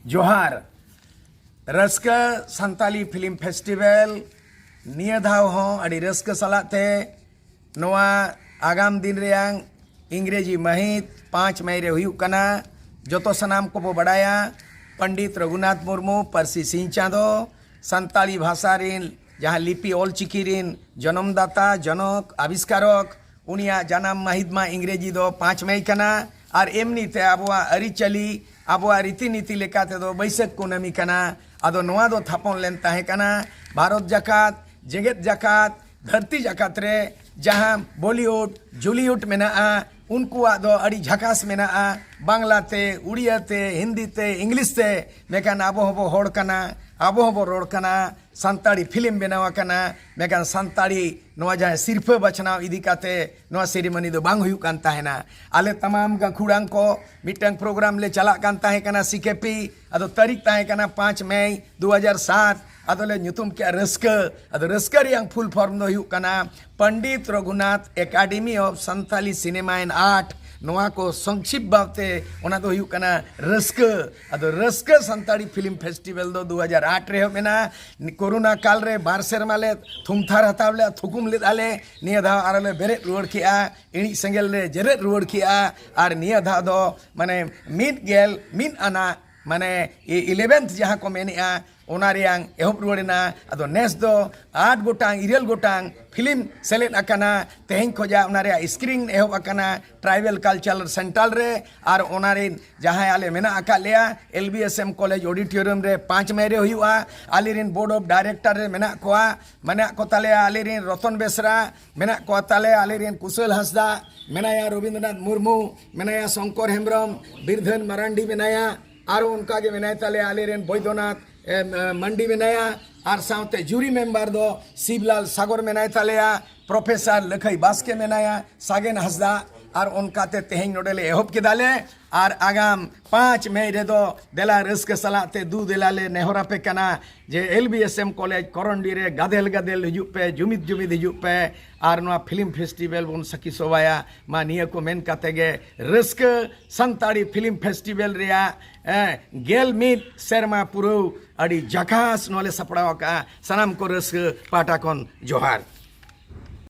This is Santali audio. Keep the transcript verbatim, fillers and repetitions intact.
ᱡᱚᱦᱟᱨ᱾ ᱨᱟᱹᱥᱠᱟᱹ ᱥᱟᱱᱛᱟᱞᱤ ᱯᱷᱤᱞᱢ ᱯᱷᱮᱥᱴᱤᱵᱷᱮᱞ ᱱᱤᱭᱟᱹ ᱫᱷᱟᱣ ᱦᱚᱸ ᱟᱹᱰᱤ ᱨᱟᱹᱥᱠᱟᱹ ᱥᱟᱞᱟᱜ ᱛᱮ ᱱᱚᱣᱟ ᱟᱜᱟᱢ ᱫᱤᱱ ᱨᱮᱭᱟᱝ ᱤᱝᱨᱮᱡᱤ ᱢᱟᱹᱦᱤᱛ ᱯᱟᱸᱪ ᱢᱮ ᱨᱮ ᱦᱩᱭᱩᱜ ᱠᱟᱱᱟ᱾ ᱡᱚᱛᱚ ᱥᱟᱱᱟᱢ ᱠᱚᱵᱚ ᱵᱟᱰᱟᱭᱟ, ᱯᱚᱱᱰᱤᱛ ᱨᱚᱜᱷᱩᱱᱟᱛᱷ ᱢᱩᱨᱢᱩ, ᱯᱟᱹᱨᱥᱤ ᱥᱤᱧ ᱪᱟᱸᱫᱚ, ᱥᱟᱱᱛᱟᱲᱤ ᱵᱷᱟᱥᱟ ᱨᱤᱱ ᱡᱟᱦᱟᱸ ᱞᱤᱯᱤ ᱚᱞ ᱪᱤᱠᱤ ᱨᱤᱱ ᱡᱚᱱᱚᱢᱫᱟᱛᱟ, ᱡᱚᱱᱚᱠ, ᱟᱵᱤᱥᱠᱟᱨᱚᱠ, ᱩᱱᱤᱭᱟᱜ ᱡᱟᱱᱟᱢ ᱢᱟᱹᱦᱤᱛ ᱢᱟ ᱤᱝᱨᱮᱡᱤ ᱫᱚ ᱯᱟᱸᱪ ᱢᱮ ᱠᱟᱱᱟ᱾ ᱟᱨ ᱮᱢᱱᱤ ᱛᱮ ᱟᱵᱚᱣᱟᱜ ᱟᱹᱨᱤᱪᱟᱹᱞᱤ, ᱟᱵᱚᱣᱟᱜ ᱨᱤᱛᱤ ᱱᱤᱛᱤ ᱞᱮᱠᱟ ᱛᱮᱫᱚ ᱵᱟᱹᱭᱥᱟᱹᱠᱷ ᱠᱩᱱᱟᱹᱢᱤ ᱠᱟᱱᱟ᱾ ᱟᱫᱚ ᱱᱚᱣᱟ ᱫᱚ ᱛᱷᱟᱯᱚᱱ ᱞᱮᱱ ᱛᱟᱦᱮᱸ ᱠᱟᱱᱟ ᱵᱷᱟᱨᱚᱛ ᱡᱟᱠᱟᱛ, ᱡᱮᱜᱮᱛ ᱡᱟᱠᱟᱛ, ᱫᱷᱟᱹᱨᱛᱤ ᱡᱟᱠᱟᱛ ᱨᱮ ᱡᱟᱦᱟᱸ ᱵᱚᱞᱤᱣᱩᱰ, ᱡᱩᱞᱤᱣᱩᱰ ᱢᱮᱱᱟᱜᱼᱟ, ᱩᱱᱠᱩᱣᱟᱜ ᱫᱚ ᱟᱹᱰᱤ ᱡᱷᱟᱠᱟᱥ ᱢᱮᱱᱟᱜᱼᱟ, ᱵᱟᱝᱞᱟ ᱛᱮ, ᱩᱲᱤᱭᱟ ᱛᱮ, ᱦᱤᱱᱫᱤ ᱛᱮ, ᱤᱝᱞᱤᱥ ᱛᱮ᱾ ᱢᱮᱱᱠᱷᱟᱱ ᱟᱵᱚ ᱦᱚᱸᱵᱚ ᱦᱚᱲ ᱠᱟᱱᱟ, ᱟᱵᱚ ᱦᱚᱸᱵᱚ ᱨᱚᱲ ᱠᱟᱱᱟ, ᱥᱟᱱᱛᱟᱲᱤ ᱯᱷᱤᱞᱢ ᱵᱮᱱᱟᱣ ᱟᱠᱟᱱᱟ, ᱢᱮᱱᱠᱷᱟᱱ ᱥᱟᱱᱛᱟᱲᱤ ᱱᱚᱣᱟ ᱡᱟᱦᱟᱸ ᱥᱤᱨᱯᱷᱟᱹ ᱵᱟᱪᱷᱱᱟᱣ ᱤᱫᱤ ᱠᱟᱛᱮ ᱱᱚᱣᱟ ᱥᱮᱨᱮᱢᱚᱱᱤ ᱫᱚ ᱵᱟᱝ ᱦᱩᱭᱩᱜ ᱠᱟᱱ ᱛᱟᱦᱮᱱᱟ᱾ ᱟᱞᱮ ᱛᱟᱢᱟᱢ ᱜᱟᱹᱠᱷᱩᱲᱟᱱ ᱠᱚ ᱢᱤᱫᱴᱟᱝ ᱯᱨᱳᱜᱨᱟᱢ ᱞᱮ ᱪᱟᱞᱟᱜ ᱠᱟᱱ ᱛᱟᱦᱮᱸ ᱠᱟᱱᱟ ᱥᱤ ᱠᱮ ᱯᱤ, ᱟᱫᱚ ᱛᱟᱹᱨᱤᱠᱷ ᱛᱟᱦᱮᱸ ᱠᱟᱱᱟ ᱯᱟᱸᱪ ᱢᱮ ᱫᱩ ᱦᱟᱡᱟᱨ ᱥᱟᱛ᱾ ᱟᱫᱚᱞᱮ ᱧᱩᱛᱩᱢ ᱠᱮᱜᱼᱟ ᱨᱟᱹᱥᱠᱟᱹ᱾ ᱟᱫᱚ ᱨᱟᱹᱥᱠᱟᱹ ᱨᱮᱭᱟᱝ ᱯᱷᱩᱞ ᱯᱷᱚᱨᱢ ᱫᱚ ᱦᱩᱭᱩᱜ ᱠᱟᱱᱟ Pandit Raghunath academy of Santali cinema and art. ᱱᱚᱣᱟ ᱠᱚ ᱥᱚᱝᱠᱷᱤᱯ ᱵᱷᱟᱵᱛᱮ ᱚᱱᱟ ᱫᱚ ᱦᱩᱭᱩᱜ ᱠᱟᱱᱟ ᱨᱟᱹᱥᱠᱟᱹ᱾ ᱟᱫᱚ ᱨᱟᱹᱥᱠᱟᱹ ᱥᱟᱱᱛᱟᱲᱤ ᱯᱷᱤᱞᱢ ᱯᱷᱮᱥᱴᱤᱵᱷᱮᱞ ᱫᱚ ᱫᱩ ᱦᱟᱡᱟᱨ ᱟᱴ ᱨᱮ ᱮᱦᱚᱵ ᱮᱱᱟ᱾ ᱠᱳᱨᱳᱱᱟ ᱠᱟᱞ ᱨᱮ ᱵᱟᱨ ᱥᱮᱨᱢᱟ ᱞᱮ ᱛᱷᱩᱢᱛᱷᱟᱨ ᱦᱟᱛᱟᱣ ᱞᱮᱫᱼᱟ, ᱛᱷᱩᱠᱩᱢ ᱞᱮᱫᱼᱟ ᱞᱮ᱾ ᱱᱤᱭᱟᱹ ᱫᱷᱟᱣ ᱟᱨᱚ ᱞᱮ ᱵᱮᱨᱮᱫ ᱨᱩᱣᱟᱹᱲ ᱠᱮᱜᱼᱟ, ᱤᱬᱤᱡ ᱥᱮᱸᱜᱮᱞ ᱞᱮ ᱡᱮᱨᱮᱫ ᱨᱩᱣᱟᱹᱲ ᱠᱮᱜᱼᱟ᱾ ᱟᱨ ᱱᱤᱭᱟᱹ ᱫᱷᱟᱣ ᱫᱚ ᱢᱟᱱᱮ ᱢᱤᱫ ᱜᱮᱞ ᱢᱤᱫ ᱟᱱᱟᱜ ᱢᱟᱱᱮ ᱤᱞᱮᱵᱷᱮᱱᱛᱷ ᱡᱟᱦᱟᱸ ᱠᱚ ᱢᱮᱱᱮᱜᱼᱟ, ᱚᱱᱟ ᱨᱮᱭᱟᱝ ᱮᱦᱚᱵ ᱨᱩᱣᱟᱹᱲ ᱮᱱᱟ᱾ ᱟᱫᱚ ᱱᱮᱥ ᱫᱚ ᱟᱴ ᱜᱚᱴᱟᱝ, ᱤᱨᱟᱹᱞ ᱜᱚᱴᱟᱝ ᱯᱷᱤᱞᱢ ᱥᱮᱞᱮᱫ ᱟᱠᱟᱱᱟ᱾ ᱛᱮᱦᱮᱧ ᱠᱷᱚᱡᱟᱜ ᱚᱱᱟ ᱨᱮᱭᱟᱜ ᱥᱠᱨᱤᱱ ᱮᱦᱚᱵ ᱟᱠᱟᱱᱟ ᱴᱨᱟᱭᱵᱟᱞ ᱠᱟᱞᱪᱟᱨᱟᱞ ᱥᱮᱱᱴᱟᱨ ᱨᱮ᱾ ᱟᱨ ᱚᱱᱟ ᱨᱮᱱ ᱡᱟᱦᱟᱸᱭ ᱟᱞᱮ ᱢᱮᱱᱟᱜ ᱟᱠᱟᱫ ᱞᱮᱭᱟ, L B S M college ᱚᱰᱤᱴᱳᱨᱤᱭᱟᱢ ᱨᱮ ᱯᱟᱸᱪ ᱢᱮ ᱨᱮ ᱦᱩᱭᱩᱜᱼᱟ᱾ ᱟᱞᱮ ᱨᱮᱱ ᱵᱳᱨᱰ ᱚᱯᱷ ᱰᱟᱭᱨᱮᱠᱴᱚᱨ ᱨᱮ ᱢᱮᱱᱟᱜ ᱠᱚᱣᱟ, ᱢᱮᱱᱟᱜ ᱠᱚ ᱛᱟᱞᱮᱭᱟ ᱟᱞᱮ ᱨᱮᱱ ᱨᱚᱛᱚᱱ ᱵᱮᱥᱨᱟ, ᱢᱮᱱᱟᱜ ᱠᱚ ᱛᱟᱞᱮᱭᱟ ᱟᱞᱮ ᱨᱮᱱ ᱠᱩᱥᱟᱹᱞ ᱦᱟᱸᱥᱫᱟ, ᱢᱮᱱᱟᱭᱟ ᱨᱚᱵᱤᱱᱫᱨᱚᱱᱟᱛᱷ ᱢᱩᱨᱢᱩ, ᱢᱮᱱᱟᱭᱟ ᱥᱚᱝᱠᱚᱨ ᱦᱮᱢᱵᱨᱚᱢ, ᱵᱤᱨᱫᱷᱟᱹᱱ ᱢᱟᱨᱟᱱᱰᱤ ᱢᱮᱱᱟᱭᱟ, ᱟᱨᱚ ᱚᱱᱠᱟ ᱜᱮ ᱢᱮᱱᱟᱭ ᱛᱟᱞᱮᱭᱟ ᱟᱞᱮ ᱨᱮᱱ ᱵᱳᱭᱫᱚᱱᱟᱛᱷ, ᱮ, ᱮ, ᱢᱟᱱᱰᱤ ᱢᱮᱱᱟᱭᱟ, ᱟᱨ ᱥᱟᱶᱛᱮ ᱡᱩᱨᱤ ᱢᱮᱢᱵᱟᱨ ᱫᱚ ᱥᱤᱵᱞᱟᱞ ᱥᱟᱜᱚᱨ ᱢᱮᱱᱟᱭ ᱛᱟᱞᱮᱭᱟ, ᱯᱨᱚᱯᱷᱮᱥᱚᱨ ᱞᱟᱹᱠᱷᱟᱹᱭ ᱵᱟᱥᱠᱮ ᱢᱮᱱᱟᱭᱟ, ᱥᱟᱜᱮᱱ ᱦᱟᱸᱥᱫᱟ, ᱟᱨ ᱚᱱᱠᱟᱛᱮ ᱛᱮᱦᱮᱧ ᱱᱚᱰᱮ ᱞᱮ ᱮᱦᱚᱵ ᱠᱮᱫᱟ ᱞᱮ᱾ ᱟᱨ ᱟᱜᱟᱢ ᱯᱟᱸᱪ ᱢᱮ ᱨᱮᱫᱚ ᱫᱮᱞᱟ ᱨᱟᱹᱥᱠᱟᱹ ᱥᱟᱞᱟᱜ ᱛᱮ ᱫᱩ ᱫᱮᱞᱟ ᱞᱮ ᱱᱮᱦᱚᱨ ᱟᱯᱮ ᱠᱟᱱᱟ ᱡᱮ L B S M college ᱠᱚᱨᱚᱱᱰᱤ ᱨᱮ ᱜᱟᱫᱮᱞ ᱜᱟᱫᱮᱞ ᱦᱤᱡᱩᱜ ᱯᱮ, ᱡᱩᱢᱤᱫ ᱡᱩᱢᱤᱫ ᱦᱤᱡᱩᱜ ᱯᱮ, ᱟᱨ ᱱᱚᱣᱟ ᱯᱷᱤᱞᱢ ᱯᱷᱮᱥᱴᱤᱵᱮᱞ ᱵᱚᱱ ᱥᱟᱹᱠᱷᱤ ᱥᱚᱵᱷᱟᱭᱟ᱾ ᱢᱟ ᱱᱤᱭᱟᱹ ᱠᱚ ᱢᱮᱱ ᱠᱟᱛᱮ ᱜᱮ ᱨᱟᱹᱥᱠᱟᱹ ᱥᱟᱱᱛᱟᱲᱤ ᱯᱷᱤᱞᱢ ᱯᱷᱮᱥᱴᱤᱵᱮᱞ ᱨᱮᱭᱟᱜ, ᱮ, ᱜᱮᱞ ᱢᱤᱫ ᱥᱮᱨᱢᱟ ᱯᱩᱨᱟᱹᱣ ᱟᱹᱰᱤ ᱡᱟᱠᱟᱥ ᱱᱚᱣᱟ ᱞᱮ ᱥᱟᱯᱲᱟᱣ ᱟᱠᱟᱫᱼᱟ᱾ ᱥᱟᱱᱟᱢ ᱠᱚ ᱨᱟᱹᱥᱠᱟᱹ ᱯᱟᱦᱴᱟ ᱠᱷᱚᱱ ᱡᱚᱦᱟᱨ᱾